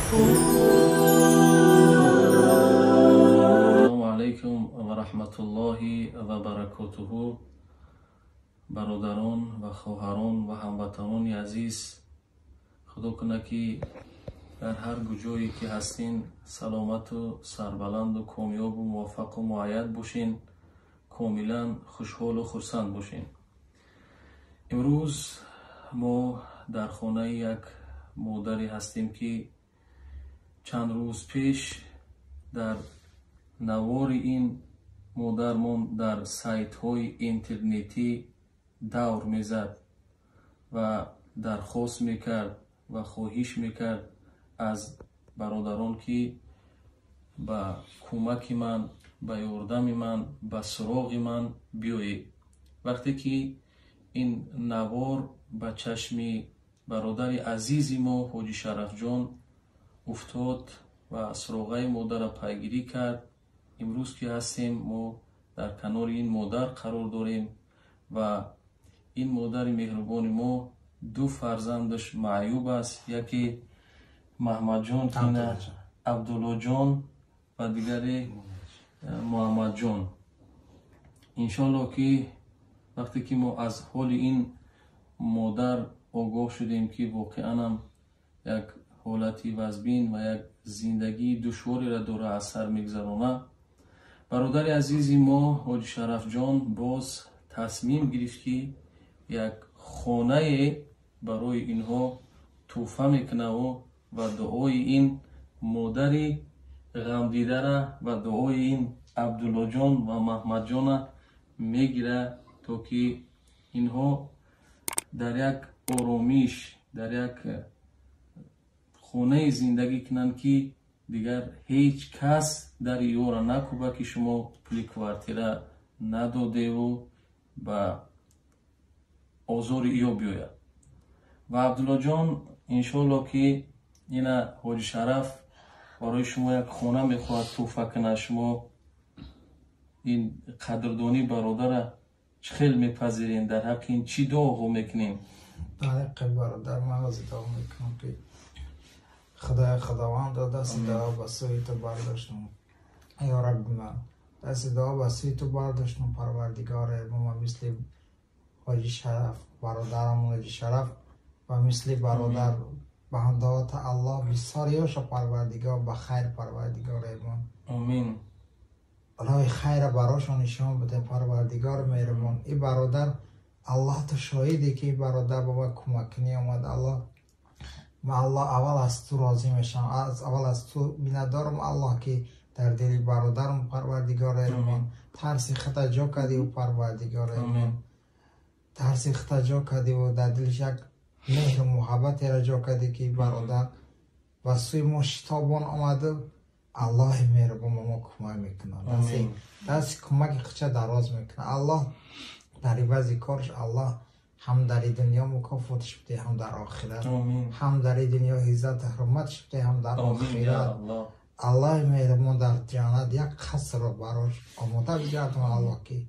Ассалому алайкум ва раҳматуллоҳи ва баракотуҳу. Бародарон ва хоҳарон ва ҳамватанони азиз, худо кунад ки дар ҳар куҷое ки ҳастин саломату сарбаланду комёбу муваффақу муайяд бошин, комилан хушҳолу хурсанд бошин. Имрӯз мо дар хонаи як модаре ҳастем ки чанд рӯз пеш дар навори ин модармон дар сайтҳои интернетӣ давр мезад ва дархост мекард ва хоҳиш мекард аз бародарон ки ба кӯмаки ман, ба ёрдами ман, ба суроғи ман биёед. Вақте ки ин навор ба чашми бародари азизи мо Ҳоҷи Шарафҷон уфтод ва суроғаи модарро пайгирӣ кард, имрӯз ки ҳастем мо дар канори ин модар қарор дорем ва ин модари меҳрубони мо ду фарзандаш маъюб аст, яке Маҳмадҷон кина Абдуллоҷон ва дигаре Муҳаммадҷон. Иншоалло ки вақте ки мо аз ҳоли ин модар огоҳ шудем ки воқеанам як ҳолати вазбин ва як зиндагии душвориро дора аз сар мегузаронад, бародари азизи мо Ҳоҷи Шарафҷон боз тасмим гирифт ки як хонае барои инҳо тӯҳфа мекунаву ва дуои ин модари ғамдидара ва дуои ин Абдуллоҷон ва Маҳмадҷона мегира то ки инҳо дар як оромиш, дар як хонае зиндагӣ кунанд ки дигар ҳеҷ кас дари ёра накӯба ки шумо пули квартира надодеву ба озори ё биёяд. Ва Абдуллоҷон, иншоалло ки ина Ҳоҷи Шараф барои шумо як хона мехоҳад тӯҳфа кунад. Шумо ин қадрдонӣ бародара чӣ хел мепазирен? Дар ҳаққи ин чӣ дуоҳо мекунем? Дар ҳаққи бародар ман ҳозир дуо мекунам ки Худои Худованд дасти дуо ба сӯи ту бардоштам. Ё Рабби ман, дасти дуо ба сӯи ту бардоштам, Парвардигоре, ма мисли Ҳоҷи Шараф, бародарам Ҳоҷи Шараф ва мисли бародар ба ҳамдоата Аллоҳ бисёр ёша Парвардигор ба хайр, Парвардигоре мон. Амин. Роҳи хайра барошон нишон биде, Парвардигор меҳрубон. И бародар, Аллоҳ ту шоҳиде ки и бародар ба ма кӯмак кунӣ омад. Аллоҳ, ма Аллоҳ аввал аз ту розӣ мешавам, аввал аз ту миннатдорам, Аллоҳ, ки дар дили бародарам, Парвардигор меҳрубон, тарси худта ҷо кардиву, Парвардигор меҳрубон, тарси худта ҷо кардиву дар дилиш як меҳру муҳаббатеро ҷо кардӣ ки бародар ба сӯи мо шитобон омаду Аллоҳи меҳрубон ба мо кӯмак мекунад, дасти кӯмаки худша дароз мекунад. Аллоҳ дар ивази корш, Аллоҳ ҳам дар дунё мукофотш биде, ҳам дар охират, ҳам дар дунё иззату ҳурматш биде, ҳам дар охират. Аллоҳи меҳрубон дар ҷаннат як қасрро барош омода бигардон. Аллоҳ ки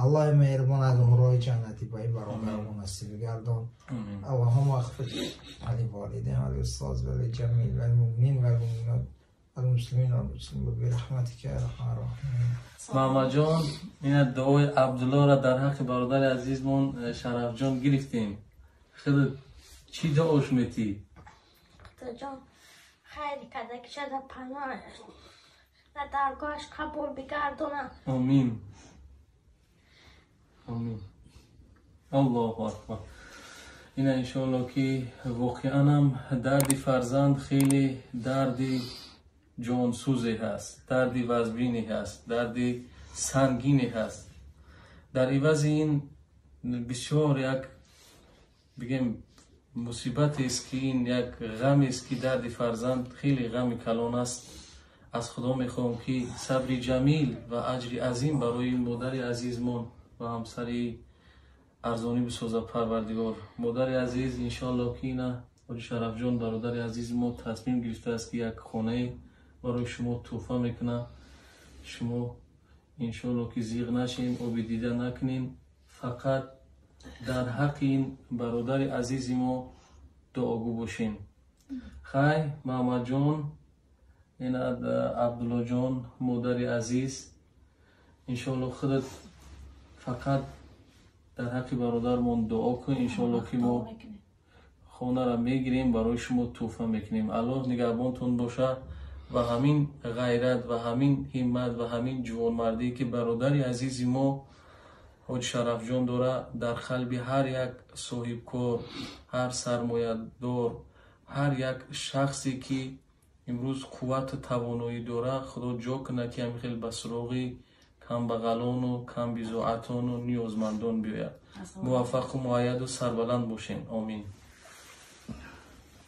Аллоҳи меҳрубон аз ҳурои ҷаннатӣ ба ин бародарамон насиб бигардон. Аллоҳумма агфир ливолидайн ва лиустоз ва лиҷамиил валмуъминин валмуъминот валмуслимин валмуслимот бирахматика я арҳамар роҳимин. Маҳмадҷон, ина дуои Абдуллоро дар ҳаққи бародари азизмон Шарафҷон гирифтем. Худ чӣ дуош метӣ? Худоҷон, хайри карда ки шада паноҳ дар даргоҳаш қабул бигардонад. Амин. Амин. Аллоҳу акбар. Ина иншоалло ки воқеанам дарди фарзанд хеле дарди ҷонсӯзе ҳаст, дарди вазбине ҳаст, дарди сангине ҳаст. Дар ивази ин бисёр як бигем мусибатест ки ин як ғамест ки дарди фарзанд хеле ғами калон аст. Аз Худо мехоҳам ки сабри ҷамил ва аҷри азим барои модари азизмон ва ҳамсари арзонӣ бисозад Парвардигор. Модари азиз, иншоалло ки ина Ҳоҷи Шарафҷон бародари азизи мо тасмим гирифтааст ки як хонае барои шумо тӯҳфа мекунад. Шумо иншоалло ки зиғ нашин, оби дида накунин, фақат дар ҳаққи ин бародари азизи мо дуогӯ бошин. Хай, Муҳаммадҷон, ин Абдуллоҷон, модари азиз, иншоалло худат фақат дар ҳаққи бародармон дуо кун. Иншоалло ки мо хонаро мегирем, барои шумо тӯҳфа мекунем. Аллоҳ нигаҳбонтон боша ва ҳамин ғайрат ва ҳамин ҳиммат ва ҳамин ҷувонмардие ки бародари азизи мо ҳоҷи Шарафҷон дора, дар қалби ҳар як соҳибкор, ҳар сармоядор, ҳар як шахсе ки имрӯз қуввату тавоноӣ дора, Худо ҷо кунад ки ҳамин хел ба суроғи камбағалону камбизоатону ниёзмандон биёяд. Муваффақу муайяду сарбаланд бошен. Омин.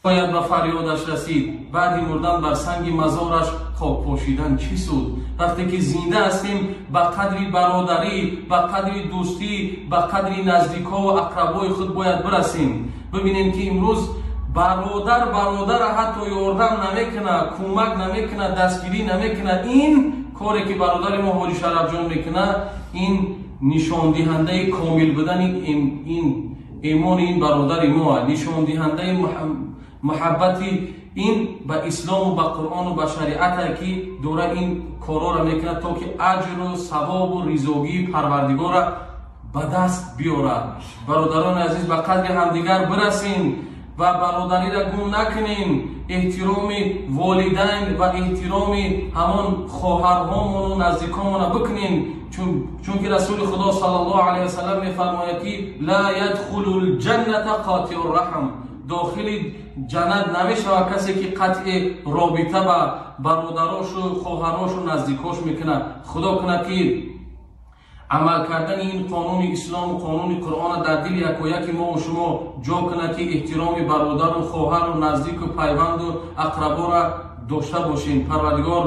Бояд ба фарёдаш расид, баъди мурдан бар санги мазораш хок пошидан чӣ суд? Вақте ки зинда ҳастем, ба қадри бародарӣ, ба қадри дӯстӣ, ба қадри наздикҳову ақрабои худ бояд бирасем. Бибинем ки имрӯз бародар бародара ҳатто ёрдам намекунад, кӯмак намекунад, дастгирӣ намекунад. Ин коре ки бародари мо ҳоҷи Шарафҷон мекунад, ин нишондиҳандаи комил будани ин имони ин бародари мо, нишондиҳандаи муҳаббати ин ба ислому ба Қуръону ба шариате ки дора ин корҳоро мекунад, то ки аҷру савобу ризогии Парвардигора ба даст биёрад. Бародарони азиз, ба қадри ҳамдигар бирасем ва бародариро гум накунем. Эҳтироми волидайн ва эҳтироми ҳамон хоҳарҳомону наздиконмона бикунем, чунки Расули Худо саллаллоҳу алайҳи васаллам мефармояд ки ла ядхулу лҷанната қотиу раҳм, дохили ҷаннат намешавад касе ки қатъи робита ба бародарошу хоҳарошу наздикош мекунад. Худо кунад ки амал кардани ин қонуни ислому қонуни Қуръона дар дили якояки мову шумо ҷо кунад, ки эҳтироми бародару хоҳару наздику пайванду ақраборо дошта бошем. Парвардигор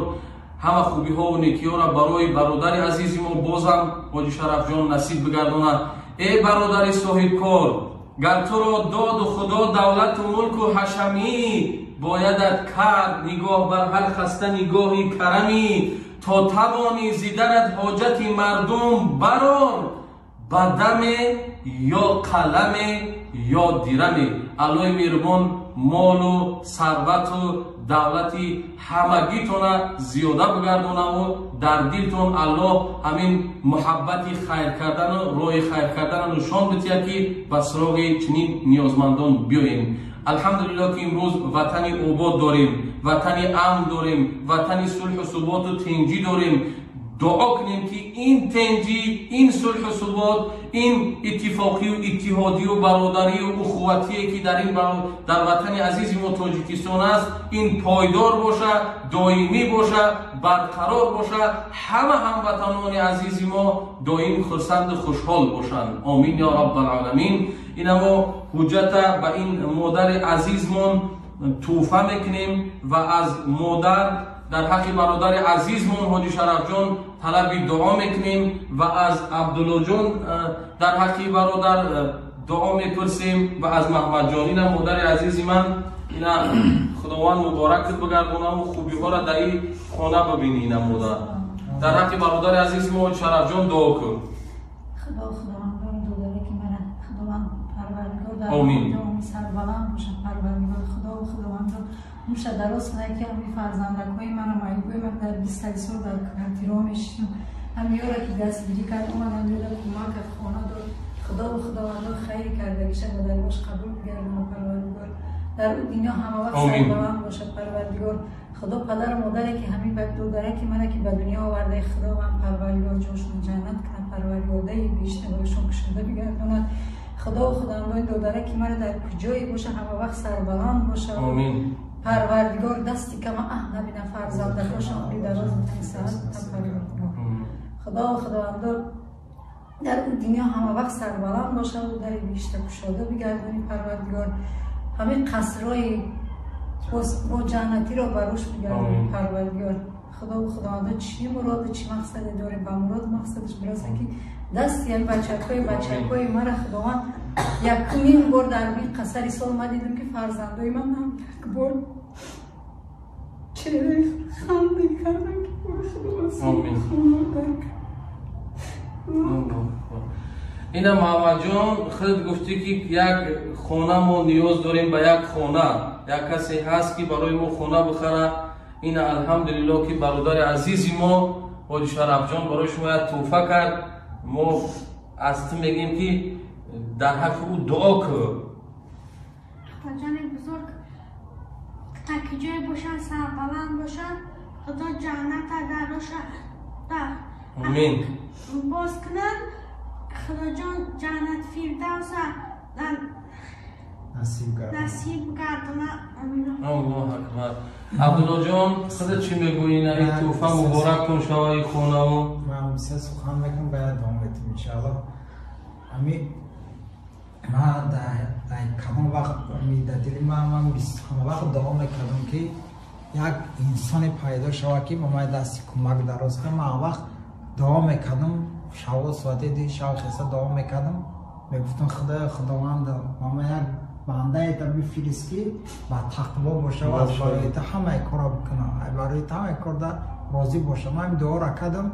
ҳама хубиҳову некиҳоро барои бародари азизи мо бозам ҳоҷи Шарафҷон насиб бигардонад. Э бародари соҳибкор, гар туро доду Худо давлату мулку ҳашамӣ, боядат кард нигоҳ бар ҳар хаста нигоҳи карамӣ, то тавонӣ зидарат ҳоҷати мардум барор, ба даме ё қаламе ё дираме. Аллоҳи меҳрубон молу сарвату давлати ҳамагитона зиёда бигардонаву дар дилтон Аллоҳ ҳамин муҳаббати хайр кардану роҳи хайр кардану нишон битиҳад, ки ба суроғи чунин ниёзмандон биёем. Алҳамдулиллоҳ ки имрӯз ватани обод дорем, ватани амн дорем, ватани сулҳу суботу тинҷӣ дорем. Дуо кунем ки ин тинҷӣ, ин сулҳу субот, ин иттифоқию иттиҳодию бародарию ухуватие ки дар ватани азизи мо Тоҷикистон аст, ин пойдор боша, доимӣ боша, барқарор боша. Ҳама ҳамватанони азизи мо доим хурсанду хушҳол бошанд. Омин ё раббалоламин. Ина мо ҳуҷҷата ба ин модари азизмон тӯҳфа мекунем ва аз модар дар ҳаққи бародари азизмон ҳоҷи Шарафҷон талаби дуо мекунем ва аз Абдуллоҷон дар ҳаққи бародар дуо мепурсем ва аз Маҳмадҷон. Ина модари азизи ман, ина Худованд муборакат бигардонаву хубиҳоро дар ин хона бибинӣ. Ина модар дар ҳаққи бародари азизи мо ҳоҷи Шарафҷон дуо кун. Худо худовандон додаре ки мара Худованд Парвардигор дар сарбаланд бошад. Парвардигор Худо худовандон муша дароз кунад ки ҳами фарзандакҳои маро, маъюбои ман дар 23 сол дар квартираҳо мешидам, ҳамиёра ки дастгирӣ кард, омад ҳамиёра кӯмак кард, хона дод. Худо худовандон хайри кардагиша ба даргоҳаш қабул бигардонад. Парвардигор дар ӯ дунё ҳамавақт сарбаланд бошад. Парвардигор Худо падару модаре ки ҳамин додаре ки мара ки ба дунё овардаи, Худованд Парвардигор ҷошон ҷаннат кунад. Парвардигор даи беҳишта барошон кушода бигардонад. Худо худовандои додаре ки мара дар куҷое боша ҳамавақт сарбаланд бошад. Омин. Парвардигор дасти кама аҳ набина, фарзандакошон умри дароз битисад. Парвардигор Худо худовандор дар ӯ дунё ҳамавақт сарбаланд бошад, дари беҳишта кушода бигардонӣ. Парвардигор ҳамин қасрҳои бо ҷаннатиро барош бигардонӣ. Парвардигор Худо худовандо чӣ муроду чӣ мақсаде дорем, ба муроду мақсадаш бираса ки дасти ян бачакҳои мара Худованд якумин бор дар ин қасари сол ма дидам ки фарзандои ман ҳам як бор чеҳраи ханде кардам ки Худованд. Ина Муҳаммадҷон, худ гуфтӣ ки як хона мо ниёз дорем ба як хона, як касе ҳаст ки барои мо хона бихара. Ина алҳамдулилло ки бародари азизи мо ҳоҷи Шарафҷон барои шумо як тӯҳфа кард. Мо аз ту мегӯем ки дар ҳаққи ӯ дуо кун. Худоҷони бузург, таки ҷое бошанд, сарбаланд бошанд, Худо ҷанната дароша Амин боз кунад. Худоҷон ҷаннат фирдавса насиб гардона. Амин. Аллоҳ акбар. Абдуллоҷон, худат чӣ мегӯӣ? Ин тӯҳфа муборактон шава, ин хонаву. Ман се сухан мекунам, бояд давом метам иншааллоҳ. Ами ман дар кадом вақт дар дили ман ҳама вақт дуо мекардам ки як инсоне пайдо шавад ки ба ман дасти кӯмак дароз кунад. Ман вақт дуо мекардам, шабо соати ду шаб хеста дуо мекардам, мегуфтам худоё, худованд, ба ман як бандаета бифирист ки ба тақво боша ва аз барои ту ҳамаи корро бикунам, барои ту ҳамаи кор да розӣ бошам. Ман дуоро кардам,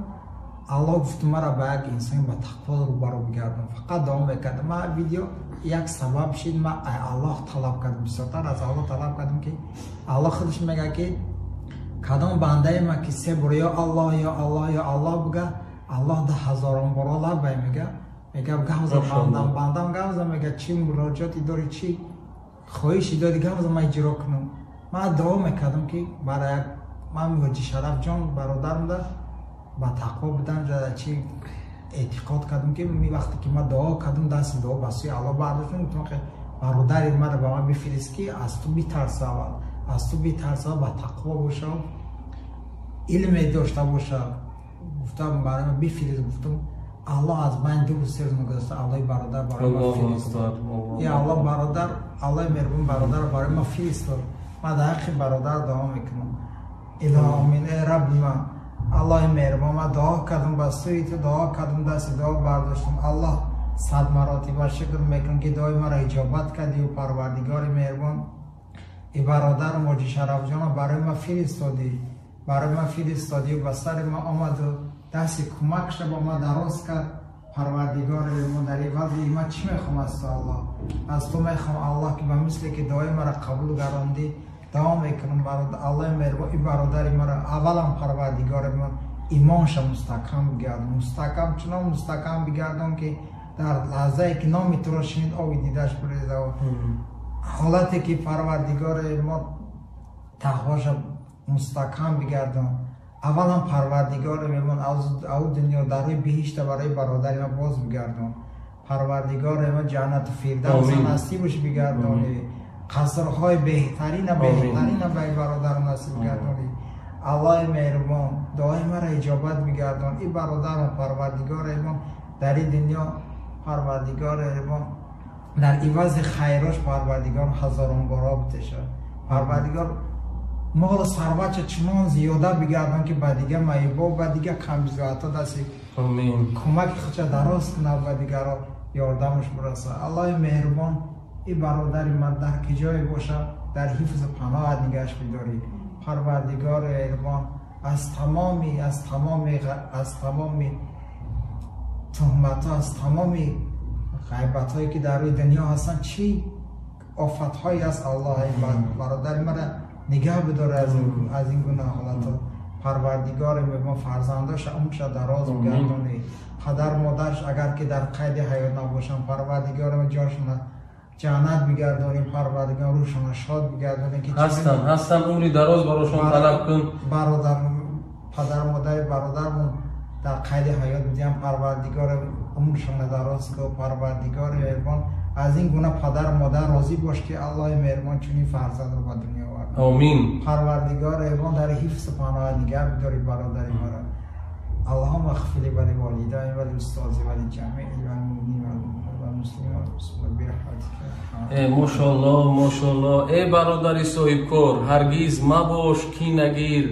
Аллоҳ гуфт маро ба як инсони ба тақво рӯбарӯ бигардон. Фақат дуо мекардам. Ман видео як сабаб шид, ман Аллоҳ талаб кардам, бисёртар аз Аллоҳ талаб кардам ки Аллоҳ худаш мегӯяд ки кадом бандаи ман ки се бор ё Аллоҳ, ё Аллоҳ, ё Аллоҳ буга, Аллоҳ да ҳазорон боро лаббай мега, мега гавза бандам, бандам гавза, мега чӣ муроҷиати дорӣ, чӣ хоҳиши дорӣ, гавза ман иҷро кунам. Ман дуо мекардам ки барои як ман ҳоҷи Шарафҷон бародарам да ба тақво будан чӣ эътиқод кардам ки вақте ки ман дуо кардам, дасти дуо ба сӯи Аллоҳ бардоштам, гуфтам ки бародари маро ба ман бифирист ки аз ту битарсавад, аз ту битарсавад, ба тақво бошад, илме дошта бошад. Гуфтам барои ман бифирист, гуфтам Аллоҳ аз байни ду рӯз се рӯз мегузашта, Аллоҳи бародар барои ман фиристод. Я Аллоҳ бародар, Аллоҳи меҳрубон бародарро барои ман фиристод. Ман дар ҳаққи бародар дуо мекунам. Илоҳо омин, эй Рабби ман, Аллоҳи меҳрубон, ман дуо кардам ба сӯи ту, дуо кардам, дасти дуо бардоштам. Аллоҳ сад маротиба шукр мекунам ки дуои маро иҷобат кардию Парвардигори меҳрубон, и бародарам ҳоҷи Шарафҷонро барои ман фиристодӣ, барои ман фиристодию ба сари ман омаду дасти кӯмакша ба ман дароз кард. Парвардигори меҳрубон, дар ивази ман чӣ мехоҳам аз ту Аллоҳ? Аз ту мехоҳам Аллоҳ ки ба мисле ки дуои маро қабул гардондӣ, дуо мекунам Аллоҳи меҳрубон, и бародари маро аввалан Парвардигори ман имонша мустаҳкам бигардон, мустаҳкам, чунон мустаҳкам бигардон ки дар лаҳзае ки номи туро шунид оби дидаш бирезад. Ҳолате ки Парвардигори мо тақвоша мустаҳкам бигардон. Аввалан Парвардигори меҳрубон ав дунё дарои биҳишта барои бародари ман боз бигардон. Парвардигори ман ҷаннату фирдавса насибаш бигардонӣ, қасрҳои беҳтарина беҳтарина ба бародарам насиб бигардонӣ. Аллоҳи меҳрубон, дуои маро иҷобат бигардон. И бародарам Парвардигори меҳрубон дар ин дунё Парвардигори меҳрубон дар ивази хайрош Парвардигор ҳазорон боро битешад. Парвардигор молу сарватша чунон зиёда бигардон ки ба дигар маъюбо, ба дигар камбизоатҳо дасти кӯмаки худша дароз кунад, ба дигарро ёрдамаш бирасад. Аллоҳи меҳрубон, и бародари ман дар ки ҷое бошад, дар ҳифзу паноҳат нигаҳш бидорӣ. Парвардигори меҳрубон, аз тамоми аз тамоми аз тамоми туҳматҳо, аз тамоми ғайбатҳое ки дар рӯи дунё ҳастанд, чӣ офатҳое аст, Аллоҳ бародари маро нигаҳ бидорад аз ин гуна ҳолатҳо. Парвардигори меҳрубон, фарзандоша умрша дароз бигардонӣ, падар модарш агар ки дар қайди ҳаёт набошанд, Парвардигори ҷошона ҷаннат бигардонӣ, Парвардигор рӯҳшона шод бигардонӣ ки ҳастанд, ҳастанд, умри дароз барошон талаб кун. Бародар, падар модари бародармон дар қайди ҳаёт будиям, Парвардигор умршона дароз кун. Парвардигори меҳрубон, аз ин гуна падар модар розӣ бош ки Аллоҳи меҳрубон чунин фарзандро ба дунё овард. Омин. Парвардигори меҳрубон, дар ҳифзу паноҳат нигаҳ бидорӣ бародари маро. Аллоҳумма иғфир ли волидайя ва лиустози ва лиҷамиил муъминин ва муслимин бирахматика. Мошоаллоҳ, мошоаллоҳ. Э бародари соҳибкор, ҳаргиз мабош ки нагир,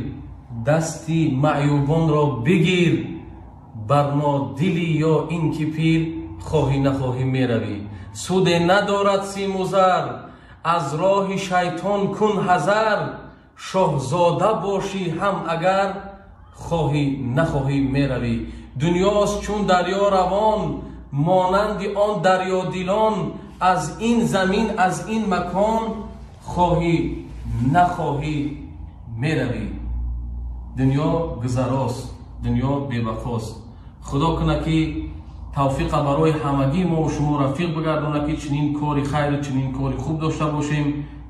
дасти маъюбонро бигир, бар нодилӣ ё ин ки пир, хоҳӣ нахоҳӣ меравӣ. Суде надорад симу зар, аз роҳи шайтон кун ҳазар, шоҳзода бошӣ ҳам агар, хоҳӣ нахоҳӣ меравӣ. Дунёст чун дарё равон, монанди он дарёдилон аз ин замин, аз ин макон хоҳӣ нахоҳӣ меравӣ. Дунё гузарост, дунё бебақост. Худо кунад, ки тавфиқа барои ҳамагии мо шумо рафиқ бигардонад, ки чунин кори хайру чунин кори хуб дошта бошем,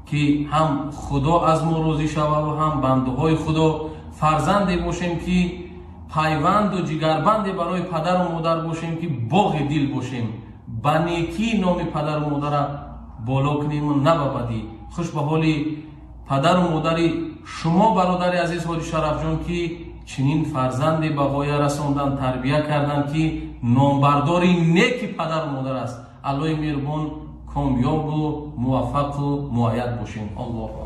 ки ҳам Худо аз мо розӣ шавад ва ҳам бандаҳои Худо. Фарзанде бошем, ки пайванду ҷигарбанде барои падару модар бошем, ки боғи дил бошем, ба некӣ номи падару модара боло кунему на ба бадӣ. Хуш ба ҳоли падару модари шумо, бародари азиз Ҳоҷи Шарафҷон, ки чунин фарзанде ба ғоя расондан, тарбия карданд, ки номбардори неки падару модар аст. Аллоҳи меҳрубон, комёбу муваффақу муайяд бошем. Аллоҳу акбар.